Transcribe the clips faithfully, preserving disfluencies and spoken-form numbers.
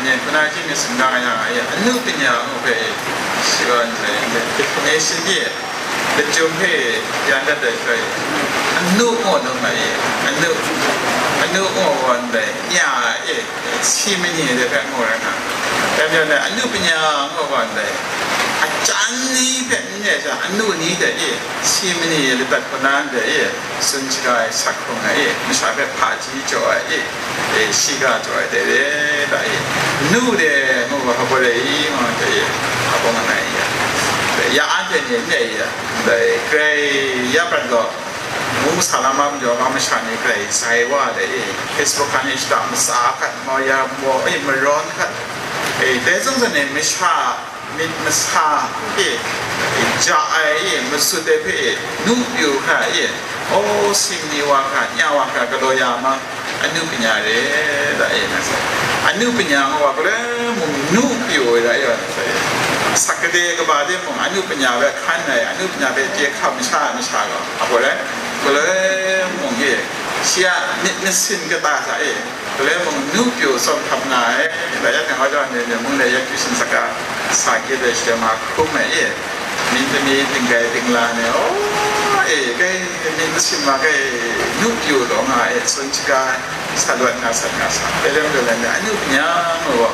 Ning hkuna hkying mi sumga nga yang a, anu panya ngu hpe, shiga ndai, e, shi ni, lachyum hpe yan dat ai hkrai, anu ngu num ai, anu, anu ngu wa ndai, nya e, si mani de hpe ngu rai nga. Dai majaw na, anu panya ngu wa ndai, ajan ni hpe n re sha, anu ni de e, si mani ladat hkuna ndai e, tsun shaga ai, sak hkrung ai e, masha hpe hpaji jaw ai e, e, shiga jaw ai de re da e, nu de ngu ga hpa re i, nga de e, hpa nga na i ya. Ya anhte ni n re i ya, ndai grai ya prat gaw, ngu sa lam a majaw, ga masha ni grai zai wa de e, Facebook hkan e shata matsa hkat, mau ya maw e, marawn hkat, e, dai zung zan e masha myit masa e, e, ja ai e, masut ai hpe e, nu pyu hkra e, o, sing ni wa hkra, nya wa hkra galaw ya ma, anu panya re da e, nga sai. Anu panya ngu wa, galoi mung nu pyu ai da e, nga sai. Sak gade kaba de mung, anu panya hpe hkan ai, anu panya hpe chye hkam masha ai masha gaw, a, galoi, galoi mung e, shi a myit masin kata hta e, Galoi mung nu pyu tsawm hkap nga ai, la ya hte wa jaw ni, ni mung le ya kyu sin saka sa kit ai shi ma hkrum ai e, myit dami, dinggai dingla ni, o, e, kai, myit masin ma kai, nu pyu taw nga ai, tsun shaga ai, sa lawt nga sat nga sa, e lem lu lan ni, anu panya ngu gaw,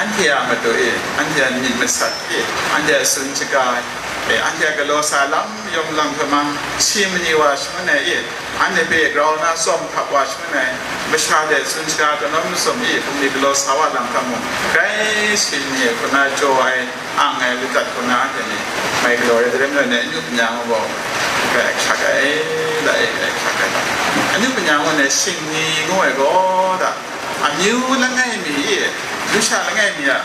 anhte a matu e, anhte a myit masat e, anhte a tsun shaga ai, e, anhte a galaw sa lam yawng lang hpe mang, shi mani wa shangun ai e, Anhte hpe grau na tsawm hkap wa shangun ai, masha de tsun shaga kanawn masum i hkum ni galaw sa wa lam hkra mung, grai sin ni hkuna jaw ai, ang ai ladat hkuna anhte ni mai galaw rai, dai rai majaw ni, anu panya ngu gaw, grai hkrak ai, da e, grai hkrak ai. Anu panya ngu ni shing ni ngu ai gaw, da, amyu langai mi e, lusha langai mi a,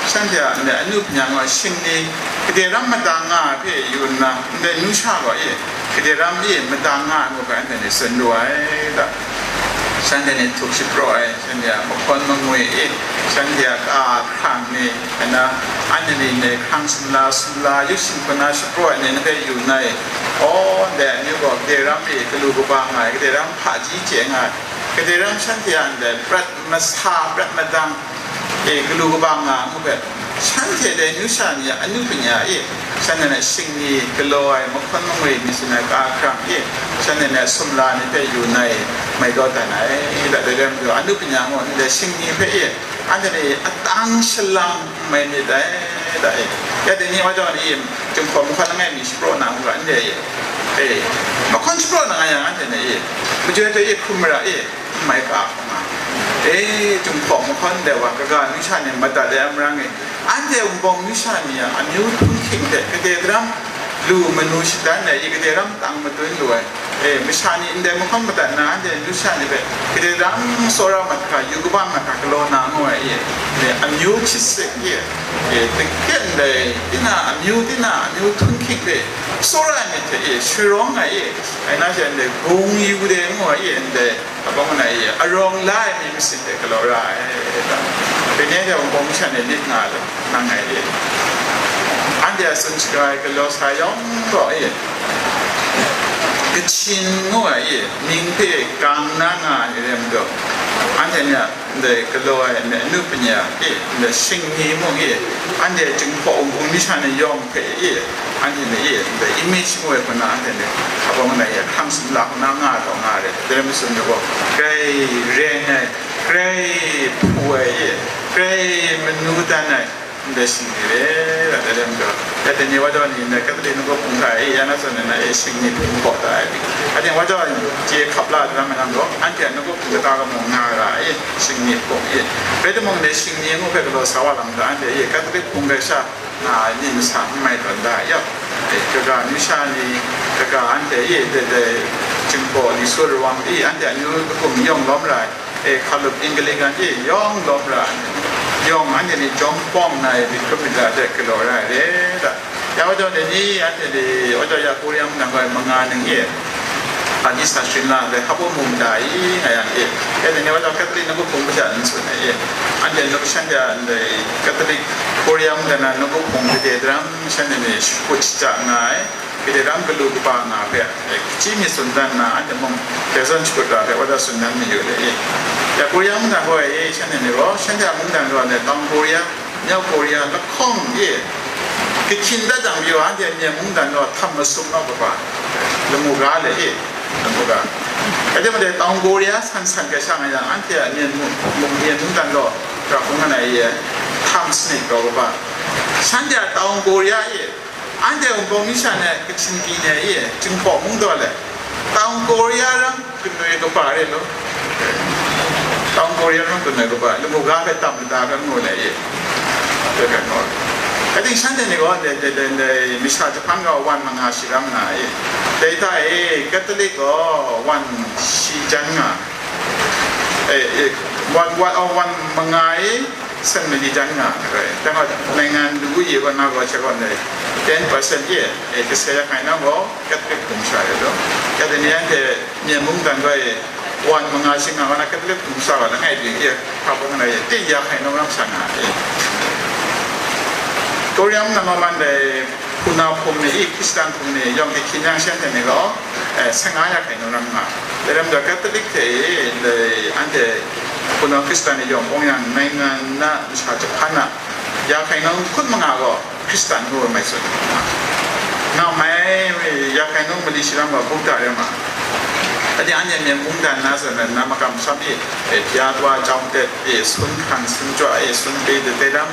Shanhte a ndai anu panya ngu ai shing ni, gade ram madang nga ai hpe yu nna, ndai nu sha gaw e, gade ram e madang nga ai ngu hpe anhte ni tsun lu ai da. Shanhte ni htuk shapraw ai, shanhte a mahkawn mangwi e, shanhte a ka hkrang ni, ana, anhte ni ndai hkrang sumla, sumla, yu shingkun na shapraw ai ni hpe yu nna e, aw, ndai amyu gaw gade ram e galu kaba nga ai, gade ram hpaji chye nga ai, gade ram shanhte a ndai prat masa, prat madang, e, galu kaba nga ai ngu hpe, shanhte dai nu sha ni a anu panya e, shanhte na shing ni galaw ai mahkawn mangwi myit sin ai ka hkrang e, shanhte na sumla ni hpe yu nna e, mai taw dan ai, da, dai rai majaw, anu panya ngu ndai shing ni hpe e, anhte ni atang shalang n mai myit dai, da e. Ya dai ni wa jaw ni e, Jinghpaw mahkawn langai mi shapraw na ngu ga, ndai e, e, mahkawn shapraw na nga yang, anhte ni e, majoi hte e hkrum mara e, n mai ga hkrum nga. E, Jinghpaw mahkawn ndai wa, kaga amyu sha ni madat ai a marang e, anhte Wunpawng amyu sha ni a amyu htunhking hte gade daram lu manu shadan ai, i gade ram tang madun lu ai, e, masha ni ndai mahkawn madat na, anhte amyu sha ni hpe gade daram tsawra mat hkra, yu kaba mat hkra galaw na ngu ai, e, e, amyu hkyit sek, e, e, dingkyen ndai, tinang amyu, tinang amyu htunhking hpe tsawra ai myit hte, e, sharawng ai, e, ai na she ndai gung yu de ngu ai, e, ndai Abang na e, arawng la ai myit masin hte galaw ra ai, da. Dai ni hte Wunpawng masha ni lit nga lu, nang ngai e. Anhte a tsun shaga ai galaw sa yawng gaw e, Kachin ngu ai e, mying hpe gang na nga ai rai majaw, anhte ni a ndai galaw ai ndai anu panya e, ndai shing ni mung e, anhte Jinghpaw Wunpawng masha ni yawng hpe e, anhte ni e, ndai image ngu ai hku na anhte ni, abang na e, hkrang sumla hku na nga taw nga ai, dai rai masum ni gaw, grai reng ai, grai hpu ai e, grai manu dan ai, ndai shing ni re, dai rai majaw, ya dai ni wa jaw ni, ndai Catholic nawku hpung hta e, ya na zawn na e, shing ni hpung hpaw da ai, aten wa jaw chye hkap la da na ma nang gaw, anhte a nawku hpung kata gaw mung nga ra e, shing ni hpung e, rai timung, ndai shing ni ngu hpe galaw sa wa lam hta, anhte e, Catholic hpung rai sha, nga ai ni masa n mai tawn da yang, e, kaga amyu sha ni, kaga anhte e, dai, dai, Jinghpaw, Lisa Rawang e, anhte amyu kahkum yawng lawm ra ai, e, hkalup Anglican e, yawng lawm ra ai, yawng anhte ni jawm pawng na ai myit hkrum myit ga hte galaw ra ai re da. Ya wa jaw dai ni, anhte ni, wa jaw ya Korea mung na gaw manga ning e, Ani sa shrin la ndai hpa bum mung da i nga yang e, e, dai ni wa jaw Catholic nawku hpung hpe n tsun ai e, anhte nawku shanhte a ndai Catholic Korea mung na nawku hpung hpe de daram shanhte ni shakut shada nga ai, Gade ram galu kaba nga hpe, eh, kaji mi tsun dan na, anhte mung dai zawn shakut ra hpe, wa da tsun dan mayu le, eh. Ya Korea mungdan gaw, eh, shanhte ni gaw, shanhte a mungdan gaw, eh, tawng Korea, nyau Korea, lahkawng, eh, kahkyin dat jang mayu, anhte Myen mungdan gaw htam masum nau kaba, lamu ga le, eh, lamu ga. Ade made tawng Korea san san ga sha nga yang, anhte a Myen mung, mung, Myen mungdan gaw, ra hkung nga na, eh, htam sanit kau kaba. Shanhte a tawng Korea, eh, Anhte Wunpawng mi sha ni, Kachin pyi ni, e, Jinghpaw mung taw le, Tawng Korea ram kanoi kaba re law, Tawng Korea ram kanoi kaba, lamu ga hpe tam mada hpe ngu le, e, hpe hpe ngu. Ating shanhte ni gaw, dai, dai, dai, dai, masha jahpan gaw wan manga shi ram nga, e, dai hta e, Catholic gaw wan shi jan nga, e, e, wan, wan, oh, wan manga e, San mali jan nga ai. Dang gaw, naingan lu yu wa na gaw, sha gaw ndai ten percent e, e, kase ya hkai na gaw, Catholic hpung sha rai law. Ya dai ni anhte Myen mungdan gaw e, wan manga shing nga wa na Catholic hpung sha wa langai byin e, hpa bung na e, ten ya hkai na ram sha nga e. Korea mung na man dai, Hpuna hpung ni i, Hkristan hpung ni yawng hte hkyin yang shanhte ni gaw, eh, sanga ya hkai nu ram nga. Dai ram gaw Catholic hte i, dai anhte hpuna Hkristan ni yawng bawng yang, naingan na masha jahpan na ya hkai nu hkun manga gaw Hkristan ngu ai mai tsun. Nang mai ya hkai nu mali shi ram gaw Buddha rai ma. Adi anhte Myen mungdan na zawn na makam sham i, eh, bya wa jawng tet, e, sun hkan, sun chya, e, sun pe, de, de dam,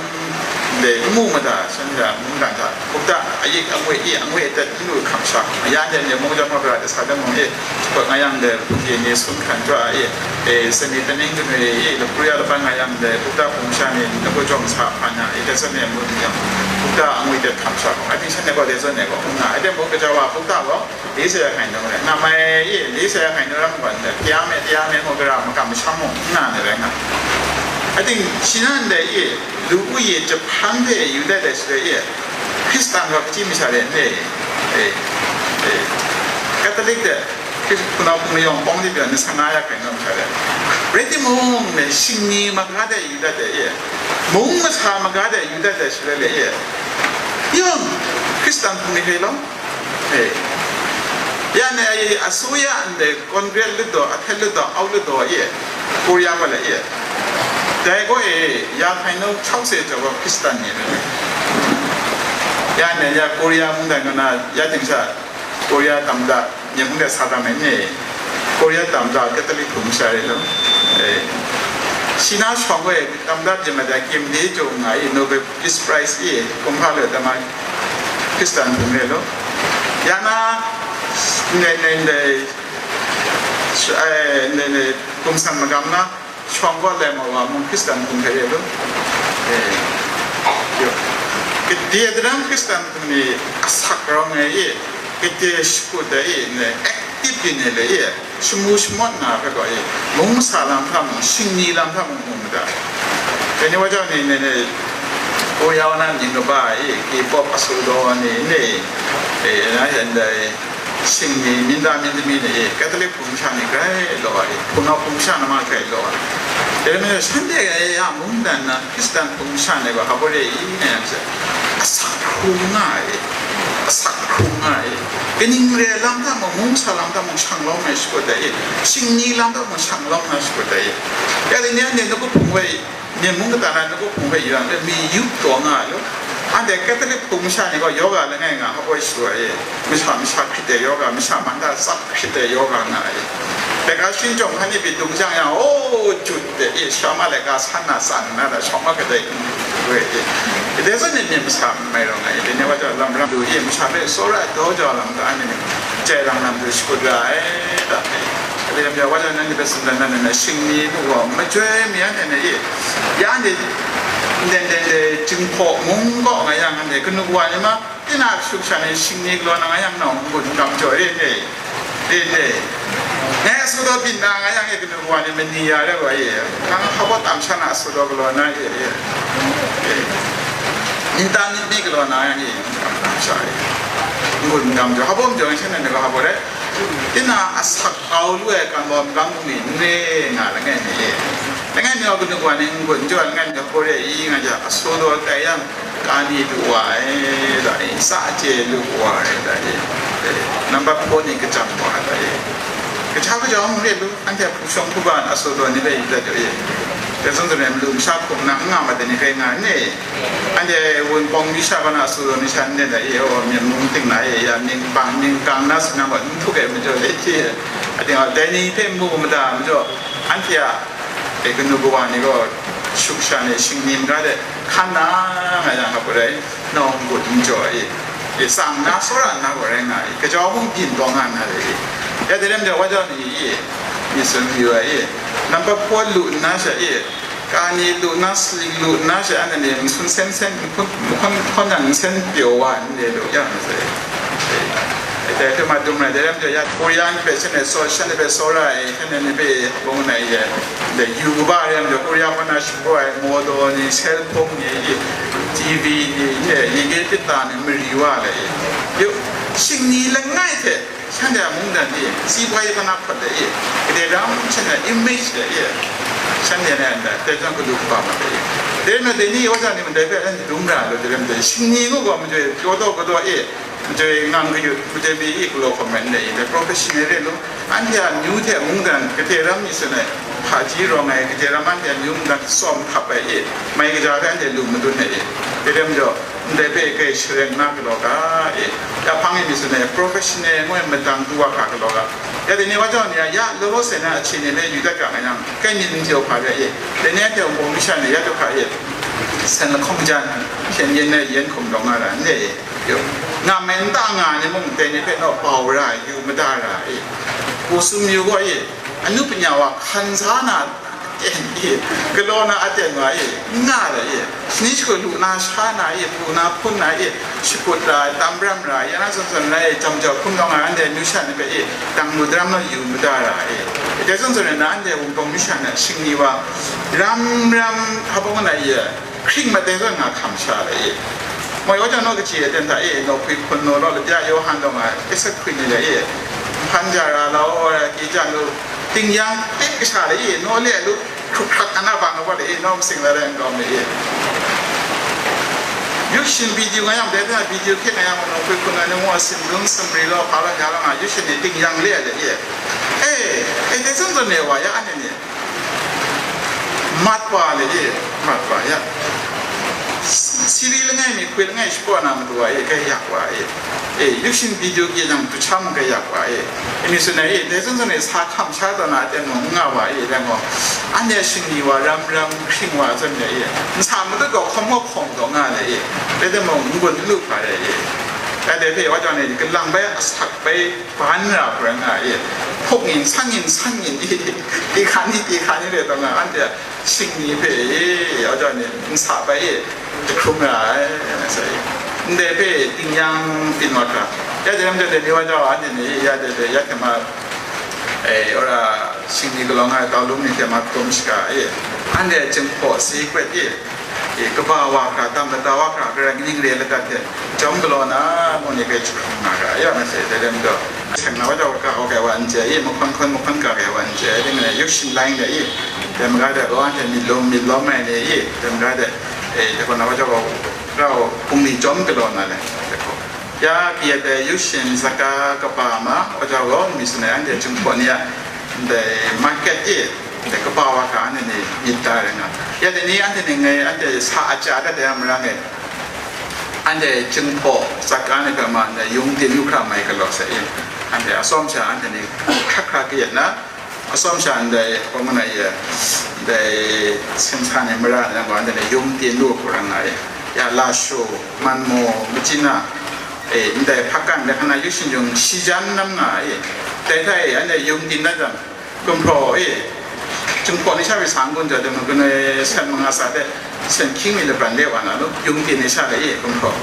de, n mu mada, shan ja, mungdan hta, Buddha ayik angwi, e, angwi atet, n lu hkam sha, ya de, de, mung jang, mabra, de, sa de, mung, e, shakut nga yang, de, Buddha ni sun hkan chya, e, e, sani taning, de, e, e, Korea laban nga yang, de, Buddha hpung sha ni, de, ko jawng sa hpan na, e, de, sa ne, mu yang, Buddha angwi de hkam sha, a ting shan de, ko, de, sa ne, ko, nga, a de, mu, kaja wa, Buddha, ko, လေးဆယ်ရာခိုင်နှုန်း rai nga mai, e, လေးဆယ်ရာခိုင်နှုန်း ram wan de, tya me, tya me, ngu gara makam masham mung, n nga ni rai nga. Ating, shi nan de, e, lu u ye, Japan de, yu dat de, shi de, e, Hkristan gaw, kaji masha de, ne, e, e, Catholic de, Hkris-, hpuna hpung layawng pawng de, bya, ni sanga ya hkai nu masha de. Rai timung, ne, shingni maga de, yu dat de, e, mung masha maga de, yu dat de, shi de, e, yawng, Hkristan hpung ni hpe law, E, ya ne, a, a, အစိုးရ ndai Congress လွှတ်တော်, အထက်လွှတ်တော်, အောက်လွှတ်တော် e, Korea wa le, e, dai gaw, e, ya hkai nu chau se jau gaw Hkristan ni le. Ya ne, ya Korea mungdan gaw na, ya ting sha, Korea tamda, ni mung de sa tam ai ni, Korea tamda Catholic hpung sha re law. E, shi na shawng gaw, e, tamda byin ma da, kim de jaw nga, e, Nobel Peace Prize, e, kumhpa le, dama Hkristan hpung re law. Ya na, ndai, ndai, ndai, eh, ndai, ndai, gumsan magam na, shawng gaw lai ma wa mung Hkristan hpung hte re law. Eh, yo. Kade daram Hkristan hpung ni asak rawng ai e, kade shakut ai e, ndai, active yin ai le e, shamu shamawt na hpe gaw e, mung masa lam hta mung, shingni lam hta mung, mung mada. Dai ni wa jau ni, ni, ni, Korea wa na mying kaba e, K-pop asu daw wa ni, ni, e, na yan dai, shingni, minda myit dami ni e, Catholic hpung sha ni grai law wa e, hpung nau hpung sha na ma grai law wa e. Dai rai nme, shanhte e ya mungdan na, Hkristan hpung sha ni gaw, hpa gaw re i, na yang hte, asak hkrung nga e, asak hkrung nga e. Kaning re lam hta mung, mung masa lam hta mung, shang lawm ai shakut ai e, shingni lam hta mung, shang lawm ai shakut ai e. Ya dai ni anhte nawku hpung hpe, Myen mung kata na nawku hpung hpe yu yang, mi yup taw nga ai law. Anhte Catholic hpung masha ni gaw, yoga langai nga, hpa gaw sharu ai e, masha, masha hkrit ai yoga, masha man hta tsap hkrit ai yoga nga ai. Laika shingchawng hkan ni pyi dung jang yang, o, jut de, e, sha ma laika san na tsan nna, da shawng ma kadai, we, e, dai zawn ni myit masa n mai rawng ai, dai ni wa jau lam ram lu, e, masha hpe tsawra ai daw jau lam hta ni, jai lam lam lu shakut ra ai, da, e, dai lam jau wa jau nan ni hpe tsun dan na, na, na, shingni bu gaw, majoi mi anhte ni, e, ya ni, nden, nden, nden, Jinghpaw mung kaw nga yang, anhte kanu wa ni ma, Tinang kashu kasha ni shingni galaw na nga yang, nau n-gun n-gam jaw e, re n re, re n re. Ngai asu daw byin na nga yang e, kanu wa ni mani ya rai wa e, nang hpa baw tam sha na asu daw galaw na e, e, e. Nta myit mi galaw na yang e, n-gun n-gam jaw, hpa baw n jaw, shan na ni gaw hpa baw rai. Tinang asak kau lu ai kan baw n-gam ni n re nga langai mi e. Langai mi gaw kanu wa ni n-gun n jaw, langai mi gaw hpa baw re i nga ja, asu daw tai yang, Kani lu wa ai, da e, sa chye lu wa ai, da e, e, nambat hpaw ni kachyam wa ai, da e. Kaja kaja mung re lu, anhte a hpu shawng hpu ba na aso daw ni bai da jaw e. Dai zung zawn e, malu masha hpung na n nga ma de ni kai nga ne. Anhte wunpawng mi sha ba na aso daw ni sha n de da e, o, myen mung ting na e, ya, ning bang, ning kang na si na ma, n htuk e majaw le hte. Ating a, dai ni hpe mu mada majaw, anhte a, e, kanu kawa ni gaw, shuk sha ni shingni maga de hkan na nga yang a, hpa rai, nawng gut n jaw e, e, tsang na, tsawra nna gaw rai nga e, kajau mung byin taw nga na re e, ya, dai lam jaw, wa jau ni e, mi tsun mayu ai e, nambat hpaw lu nna sha e, kani lu nna, sali lu nna sha, anhte ni n sun sen sen, n hpun, n hpun, n hpun nang n sen pyaw wa n le lu yang sai. Dai hpe madum rai, dai lam jaw, ya, Korea ni hpe shanhte tsaw, shanhte hpe tsawra ai, shanhte ni hpe bung na ye, dai yu kaba rai lam jaw, Korea kaw na shapraw ai, model ni, cell phone ni, T V ni, ye, ye ge pit ta ni, mari wa le, yu, shingni langai hte, shanhte a mungdan e, si bai kaw na hpawt le, ye, kadai ram shanhte a image le, ye, shanhte na, dai, dai jang galu kaba ma le, ye. Dai na, dai ni, wa jang ni, dai hpe, dum ra lu, dai lam jaw, shingni ngu gaw, majoi, pyaw taw kadaw e, Majoi ngang kayut, majoi mi i galaw hkawm ai ndai, ndai professional re lu, anhte a amyu hte mungdan, kate ram mi tsun ai, hpaji rawng ai, kate ram anhte a amyu mungdan tsawm hkap ai e, mai kaja hpe anhte lu madun ai e, dai lam jaw, ndai hpe kai shareng na galaw ga e, ya hpang e mi tsun ai, professional ngu ai madang du wa hkra galaw ga, ya dai ni wa jau ni a, ya law law sai na ahti ni hpe yu dat ga nga yang, kai myit n jaw hpa re e, dai ni anhte wunpawng masha ni ya du hkra e, sen lahkawng jan, hpyen yen ai yen hkum rawng nga ra n re e. Nga men ta nga ni mung, dai ni hpe naw bau ra, yu mada ra e. Hpu sum yu gaw e, anu panya wa hkan sa na aten e, galaw na aten wa e, n nga ra e. Ni shagu lu na sha na e, hpu na hpun na e, shakut ra, tam ram ra, ya na zawn zawn ra e, jam jau hkum rawng ai anhte amyu sha ni hpe e, dang lu daram naw yu mada ra e. Dai zawn zawn rai na, anhte wunpawng masha na shingni wa, ram ram hpa bawng na e, hkring mat dai zawn nga hkam sha le e. Moi wa jang naw kaji aten hta e, naw hpui hpun naw law, labya Yawhan daw nga e, esa hpui ni le e, nhpan ja ra law, gyi ja lu, ting yang, e kasha le e, naw le lu, hkrup hkrak ana bang wa le e, naw masing la rai n gawm le e. Yu shin video nga yang, dai na video hkye nga yang, naw hpui hpun na ni ngu a, sin dun, sin ri law, hpa law, ya law nga, yu shin ni ting yang le le e. E, e, dai zawn zawn e wa ya, anhte ni. Mat wa le e, mat wa ya. Siri langai mi hkui langai shapraw na matu wa e, kai yak wa e. E, yu shin video gye jang, du hkam kai yak wa e. E, mi tsun ai e, dai zawn zawn e, sa hkam sha taw na aten mung n nga wa e, dai gaw. Anhte shingni wa, ram ram hkring wa zawn le e. Nsa matut gaw hkawm gaw hkawm taw nga le e. Dai dai mung, n gun n lu hpa re e. Dai dai hpe wa jau ni, kalang bai, asak bai, ban ra hpra nga e, hpuk ngin, sang ngin, sang ngin, i, i hkan ni, i hkan ni re taw nga, anhte shingni hpe e, ya jau ni, nsa bai e, jahkrum ra ai, sai. Ndai hpe ting yang byin wa hkra, ya jang jang de ni wa jau, anhte ni, ya de de, ya hte ma, e, ora shingni galaw nga ai tau lum ni hte ma hkrum shaga e, anhte jinghpaw si hkret e, e, kaba wa hkra, tam lata wa hkra, Karai Kasang re lata hte, jawm galaw na, ngu ni hpe jahkrum nga ga, ya masai, dai lam gaw, seng na wa jau ga, wa ga wa n chye, i, mahkawn hkawn mahkawn ga ga wa n chye, dai ni yu shin lai n ga, i, dai maga de, wa hte myit lum, myit lawm ai ni, i, dai maga de, e, dai gaw na wa jau ga, ga, bungli jawm galaw na le, dai gaw. Ya, kayat ai yu shin, saka, kaba ma, wa jau gaw, mi sin ai, anhte jinghpaw ni a, ndai market e, Ndai kaba wa hkra anhte ni myit da ai rai nga. Ya dai ni anhte ni ngai anhte sa a chya dat ai a marang e, anhte jinghpaw saka ni hpe ma ndai yung tin lu hkra mai galaw sai e. Anhte atsawm sha anhte ni hkra hkra kayat na, atsawm sha ndai, hpa ngu na ye, ndai simsa ni mara ni gaw anhte ni yung tin lu hkra nga e. Ya lashu, manmu, machyi na, e, ndai hpakan, dai hkana yu shin yung shi jan nam nga e. Dai hta e, anhte yung tin na jang, Gumhpraw e, Jinghpaw ni sha hpe sa n-gun jaw, dai mung gun e sen manga sa de, sen hkying mi laban de wa na lu, yung tin ni sha de e, Gumhpraw.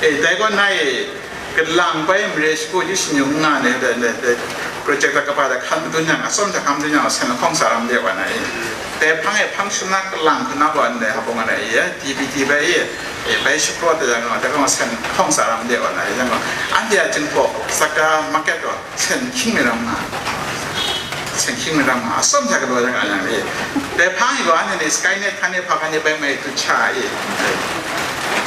E, dai gaw na e, kalang bai mare shagu yu shin yung nga ne, de, de, de, project da kaba da hkan madun yang, atsawm da hkan madun yang, sen lahkawng sa ram de wa na e. Dai hpang e hpang shana kalang hkuna gaw ndai hpa ngu na e, D V D bai e, e, bai shapraw de yang, dai gaw sen lahkawng sa ram de wa na e, yang gaw, anhte a Jinghpaw, saka market gaw, Sen hkying mi ram nga, sen hkying mi ram nga, atsawm sha galaw ya nga yang e. Dai hpang e gaw, anhte ni Skynet hkan e hpa hkan e bai mai tu cha e.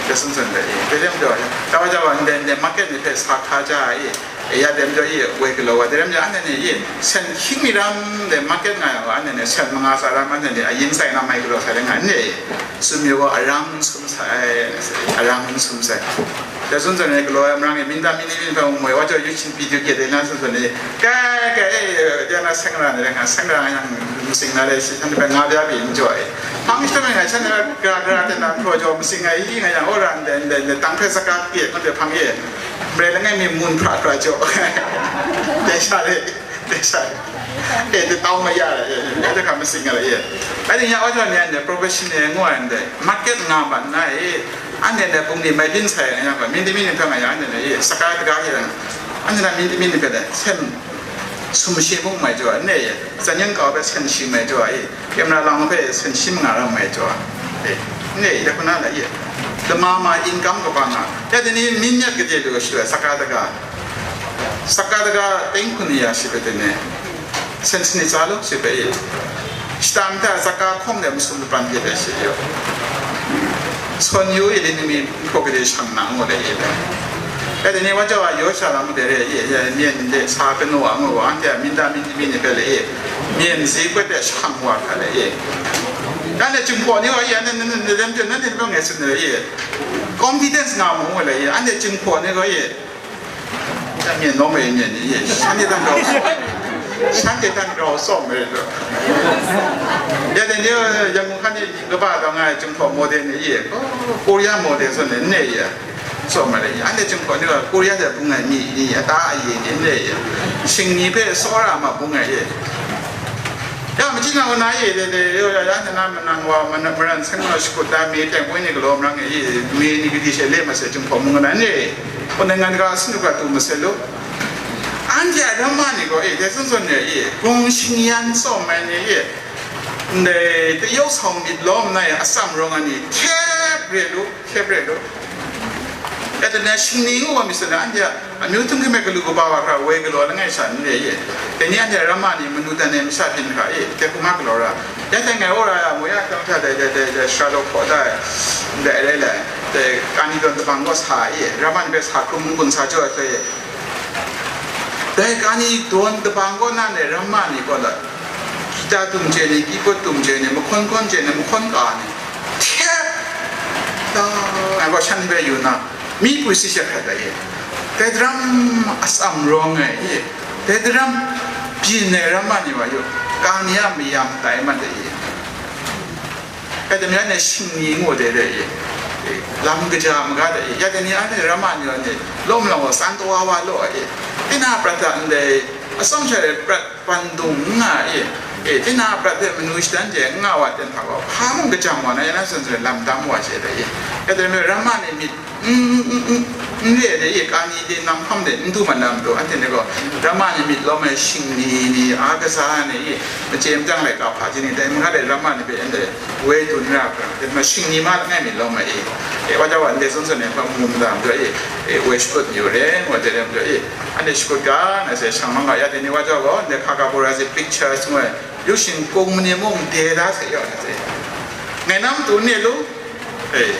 Dai sun sun dai, dai lam jaw, tawa jaw, ndai, ndai market ni hpe sa hka ja ai, ya dai lam jaw, woi galaw wa, dai lam jaw, anhte ni, sen hkying mi ram dai market nga yang, anhte ni sen manga sa ram, anhte ni ayin sai na mai galaw sai dai nga ni, sum yu gaw, arang sum sai, arang sum sai. Dai sun sun ni galaw ai marang e, minta mini mini hpe moi wa jaw, yu chin pi du ge dai na sun sun ni, kai, kai, e, ya na seng ra ni, nga seng ra yang, sing na dai si, san dai nga bya bi n jaw ai. Hpang shi tamai nga shan na gra gra de na hpraw jaw masing ai, i nga yang, o ra ndai ndai ndai, tang hpe saka pye, ngut de hpang e, mare langai mi mun hpra hpra jaw. Dai sha le, dai sha le. E, de tau ma ya le, e, de ka masing ai le, e. Ai ni ya, o jaw ni, ande professional ngu ai ndai, market nga ma na e, ande ndai bungli mai byin sai nga yang, mi de mi ni hpe nga yang, ande ndai, e, saka daga e, ande na mi de mi ni hpe de, sen, sum shi mung mai jaw, ne, zan yang kau hpe sen shi mai jaw, e. Camera lang hpe sen shi manga ram mai jaw. E, ne, ya kuna la ye. Lama ma income kaba nga. Ya tini min myat gade lu shi la, saka daga. Saka daga teng hkun ya shi pe tene. Sen sini tsa lo shi pe ye. Shita mata saka hkawng de masum lapan hte de shi yo. Son yu i li nimi hkok gade shang na ngu de ye. Kade ni wa jaw a yo sha lam de re ye, ye, myen de sa kanu wa ngu wa, anhte a minda myin mi ni hpe le ye, myen zi kawt de shang wa hkra le ye. Dan de Jinghpaw ni wa ye, ne, ne, ne, ne, dem je, ne, ne, ne, ngai tsun de ye. Confidence nga mu ngu le ye, anhte Jinghpaw ni wa ye. Ya myen nawng e myen ni ye, shanhte dan rau, shanhte dan rau tsawm ai lu. Ya de ni, Yangon hkan ni, kaba dang ai Jinghpaw model ni ye, Korea model tsun de, ne ye. Tsawm ai le, anhte Jinghpaw ni gaw Korea de bung ai mi ni, ata aye ni, ne ye, shing ni hpe tsawra ma bung ai ye. Ya, machyi na wa na ye de de, yo, ya, ya, na, na, manang wa, mana, maran, seng wa, shakut da, mi, teng, woi ni galaw, marang ye, mi, ni, gadi, she, le, ma, se, Jinghpaw mung na, ne, wa, na, ngan ga, sinu ga, tu, ma, se, lo. Anhte a ramma ni gaw, e, dai zawn zawn ni, e, gung shing yan tsawm ai ni, e, ndai, tayau sawng myit lawm na, e, atsam rawng ai ni, hkyep re lu. Hkyep re lu. Ya tene shingni ngu wa mi se na, anhte a amyu htum hkyim e galu kaba wa hkra woi galaw langai sha n re ye. Dai ni anhte ramma ni manu dan e masha byin hkra e, de hkuma galaw ra. Ya dai ngai wora ya mu ya, dang hta dai, dai, dai, dai, shara daw hkaw da ai, ndai rai lai, dai kani dawn dabang kaw sa e, ramma ni hpe sa hkrum n-gun sa jaw ai hpe e. Dai kani dawn dabang kaw na ndai ramma ni kaw la, kita tum chye ni, kiput tum chye ni, mahkawn kawn chye ni, mahkawn ka ni, hkyep da ai gaw shan hpe yu na, mipui si sha hkrat ai e. Dai daram atsam rawng ai e. Dai daram byin ai ramma ni wa yu, ka ni a mayam tai mat ai e. Rai timung, ya ne shingni ngu de re ye, e, lam kaja maga de ye, ya de ni anhte ramma ni wa ni, lawm lang wa san tawa wa law ye, tinang a prat hta ndai atsawm sha de prat pandung n nga ye, e, tinang a prat hpe manu shadan de n nga wa ten hta gaw, hpa mung kajam wa na, ya na tsun tsun lam dam wa che de ye, ya de ni ramma ni myit n, n, n, n re de ye, kani de, nang hkam de, n du mat na matu, anhte ni gaw, ramma ni myit lawm ai shingni ni, a kasa ni, machye matang laika hpaji ni, dai maga de ramma ni hpe anhte woi dun ra hkra, dai ma shingni ma langai myit lawm ai e, e, wa jau wa, ndai zawn zawn e hpa mu mada majaw e, e, woi shakut mayu re, ngu wa dai re majaw e, anhte shakut ga, na se shang mang ga, ya dai ni wa jau gaw, ndai Khagaburazi Pictures ngu ai, yu shing kung mani mung de da se yaw na se. Ngai na matu n re lu, e,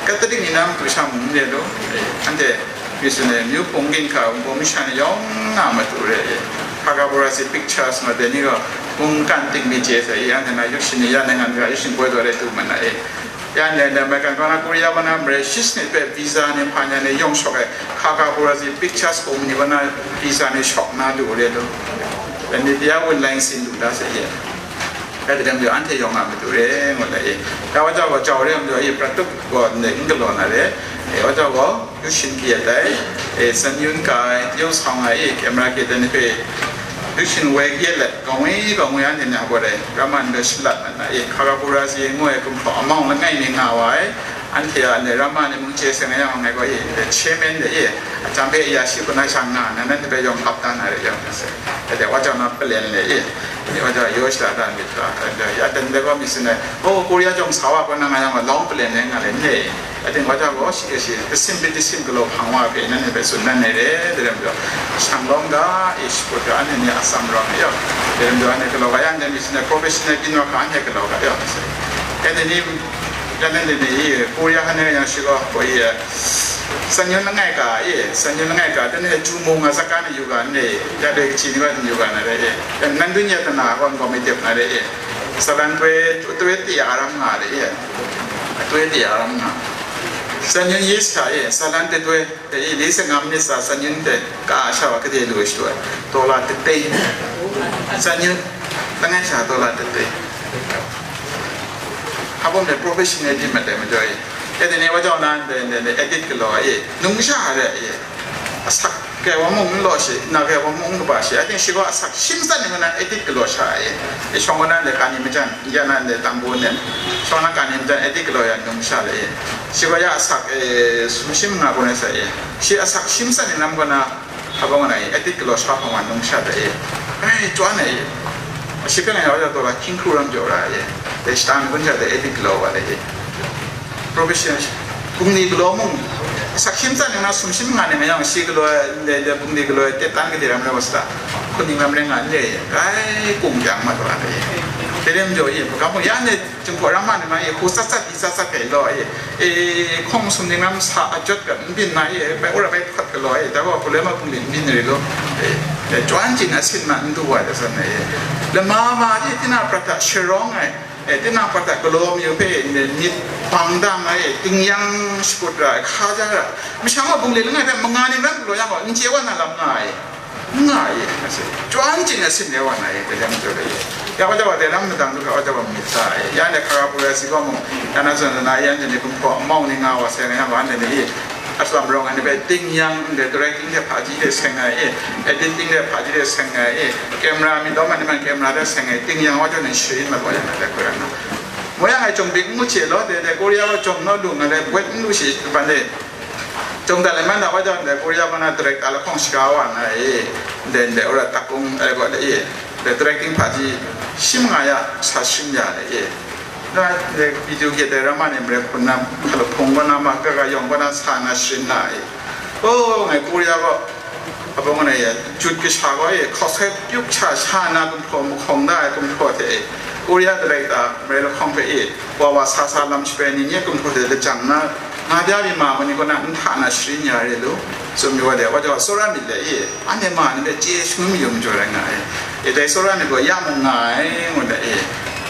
Katolik ni na matu sha mung n re lu, e, anhte missionary myu hpung ging hka wunpawng masha ni yawng na matu re, e, Khagaburazi Pictures ma de ni gaw, mungkan ting mi chye sai, e, anhte na yu shing ni ya nai ngan ga, yu shing poi zaw re tu ma na, e, ya ndai ndai maigan kaw na Korea wa na marai shi sanit hpe visa ni hpa nya ni yawng shawk ai, Khagaburazi Pictures kung mani wa na visa ni shawk na lu re lu, dai ni bia wun lai nsin lu da sai, e. Rai timung, anhte yawng a matu re, ngu la e. Ya wa jau gaw jau re majaw e, prat tup gaw ndai n galaw na re. E, wa jau gaw, yu shing kayat ai, e, san yun kai, yau sawng ai, e, camera kayat ai ni hpe, yu shing woi kayat let, gaw ngwi, gaw ngwi anhte ni a gaw rai, ramma ni hpe shalat mat na, e, Khagaburazi ngu ai gumhpraw amawng langai mi nga wa ai, anhte a ndai ramma ni mung chye seng ai yang, ngai gaw, e, chairman de, e, a jang hpe ya shi hku na sha nga, na, nanhte hpe yawng ap da na re, yawng na se. Dai wa jau na palen le, e, dai wa jau yaw shada da myit ga, dai, ya dan dai wa myit sin ai, o, Korea jawng sa wa gaw na nga yang gaw, lawng palen le nga le, ne, dai wa jau gaw shi, shi, tasim pi tasim galaw hpang wa hpe, nanhte hpe tsun dan ai re, dai lam jau, shang lawm ga, e, shi put ga, anhte ni a tsam rawng, e, yawng, dai lam jau, anhte galaw ga yang, dai myit sin ai, professional byin wa hkra, anhte galaw ga, e, yawng, dai ni, Jan nan de ni, Korea han ne yang shi gaw, ko ye, san yun langai ka, e, san yun langai ka, dan ne chu mung nga zaka ni yu ga ne, ya de chi ni ba ni yu ga na de, e, nan dun ya ta na, kon ko mi tep na de, e, salan twe, twe ti aram nga de, e, twe ti aram nga. San yun yi sa, e, salan te twe, e, li se ngam ni sa, san yun te, ka sha wa ka de lu shi wa, to la te te. San yun, langai sha to la te te. Hpa bum de professional di ma de ma joi. E de ne wa jong nan de, de, de edit galaw e. Nung sha de e. Asak kai wa mung lo shi, na kai wa mung ba shi. I think shi gaw asak shim san ni na edit galaw sha e. E shong wa nan de ka ni ma jan, ya nan de tang bu ne. Shong na ka ni ma jan edit galaw ya nung sha de e. Shi gaw ya asak e sum shim nga ko ne sa e. Shi asak shim san ni nam ko na Abang na e, edit galaw sha hpang wan nung sha da e. Ai, chwan e. Shi hpe ngai wa da taw la, hkying hkru ram jaw ra e. De shita mi kun sha da edit galaw wa da e. Professional. Bungli galaw mung, sak shim tsan nang na sum shim nga ni ma yang, shi galaw, de, de, bungli galaw, te tan ga de ram rai wa sa da. Hkuning ram rai nga ni e. Ai, kung kyang ma taw ra da e. De rem jaw e, ga mung ya ne, Jinghpaw ram ma ni ma e, hku sat sat, di sat sat hpe law e, e, hkawng sumning ram sa a jawt gat n byin ma e, bai wora bai hkawt galaw e, dai gaw hku loi ma hpung byin n byin ri law, e, e, chyan chyin a sin ma n du wa de san e, lama ma di tinang prat hta sharawng ai, e, tinang prat hta galaw mayu hpe, e, myit bang dang ai, e, tingnyang shakut ra ai, hka ja ra, masha gaw bungli langai hpe manga ning ram galaw yang gaw, n chye wa na lam nga ai. Nga ye, nga se. Chyan chyin a sin le wa na ye, galam jaw le ye. Ya wa jaw wa de lam madang du ga wa jaw wa myit sa ye. Ya ne hkara pura si gaw mung, ya na zawn na yan jin ni kumhpaw mau ni nga wa se nga wa ne ni. Aslam rawng ani bai ting yang de directing de phaji de seng ai ye. Editing de phaji de seng ai ye. Camera mi dawm ani man camera de seng ai ting yang wa jaw ni shi ma wa ya na de ko ya na. Mo yang ai chong bik mu che lo de de Korea wa chong no lu nga le wet lu shi ban de. Jawng dat le man da wa jang dai Korea ma na director lahkawng shaga wa na e, ndai ndai ora takung ai gaw le e, dai directing hpaji shim nga ya, sa shim ya le e. Na dai video ge dai rama ni mre hpun na, hkalo hpung wa na ma, ga ga yawng wa na sa na shim na e. O, ngai Korea gaw, abang na e, jut kasha gaw e, hkaw sai pyuk cha sha na gumhpraw mahkawng da ai gumhpraw hte e, Korea director mre lahkawng hpe e, wa wa sa sa lam shabai ni nye gumhpraw hte lajang na, Nga bya mi ma ma ni kaw na n hta na sharin ya re lu, tsun mi wa de, wa jaw tsawra myit le i, anhte ma ni hpe chye shangun mayu majaw rai nga ai. E dai tsawra myit gaw ya mung nga ai, ngu de e,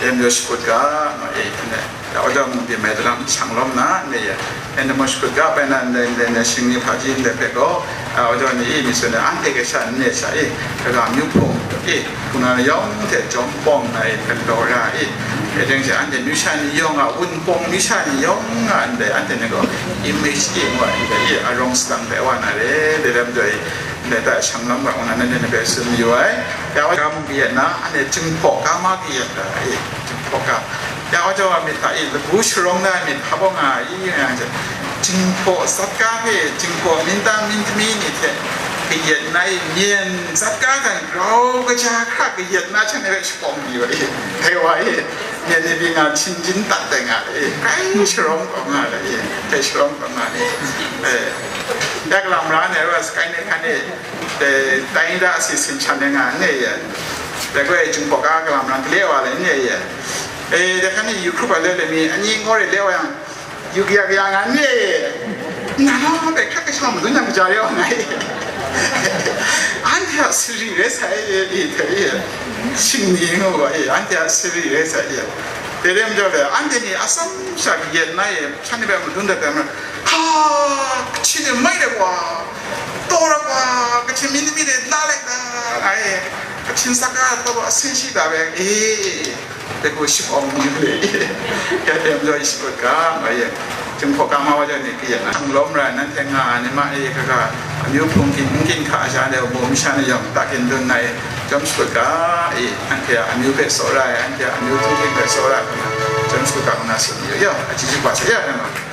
e majaw shakut ga, nga e, nde, ya wa jaw mung byin mai daram shang lawm na, nde ye, e nde maw shakut ga, bai na, nde, nde, nde, shing ni hpaji nde hpe gaw, a, wa jaw ni i, mi tsun de, anhte kasha n ne sha i, kaga myu hpung i, Hpung na yawng hte chyawm pawng na e hpe taw ra i, e teng she anhte myu sha ni yawng a, wunpawng myu sha ni yawng a, ndai anhte ni gaw image ting wa ndai i arawng sadang hpe wa na re, de lam joi, ndai ta shang lam ga, ngu na nanhte ni hpe tsun mayu ai. Ya wa, ga mung kayat na, anhte Jinghpaw ga ma kayat ra i, Jinghpaw ga. Ya wa, jaw wa myit hta i, labu sharawng na myit hpa bawng nga i, nga yang hte, Jinghpaw zatka hpe, Jinghpaw minta mintami ni hte kayat na i, myen zatka hkan grau kaja hkra kayat na hte ni hpe shapawng di wa i, dai wa i, myen ni pyi nga, hpyin jin dat tai nga, e, grai sharawng taw nga, e, dai sharawng taw nga, e, e, ya galam ra ne, wa sakai ne hkan e, e, tai da si sin shan ne nga, ne ye, dai gaw e, Jinghpaw ga galam ra gale wa le, ne ye, e, dai hkan e, yu hkrup ai le, le mi, ani ngaw re le wa yang, Yu kaya kaya nga ni, na na bai hkrat kashang madun yang kaja rau nga i. Anhte a sari rai sai e, e, hpe e, shing ni ngu ga e, anhte a sari rai sai e. Dai rai majaw le, anhte ni atsam sha kayat na e, shan ni bai madun dat ai ma, ha, kachi de mai de wa, taw ra wa, kachi mi ni mi de na lai da, nga e, kachi saka taw ba, asin shi da bai, e. Dai gaw shapawng ni le, ya teng jaw shakut ga, ma ye. Jinghpaw ga ma wa jaw ni kayat na, hpung lawm rai, nanhte nga ni ma e, kaga, amyu hpung ginhkan hka sha de, bum sha ni yawng, ta ginhkan dun na e, jawm shakut ga, e, anhte a amyu hpe tsawra ai, anhte a amyu hpung hpe tsawra ai, jawm shakut ga, ngu na tsun yu, ya, a chyi chyi hpa sa ya, ngu na.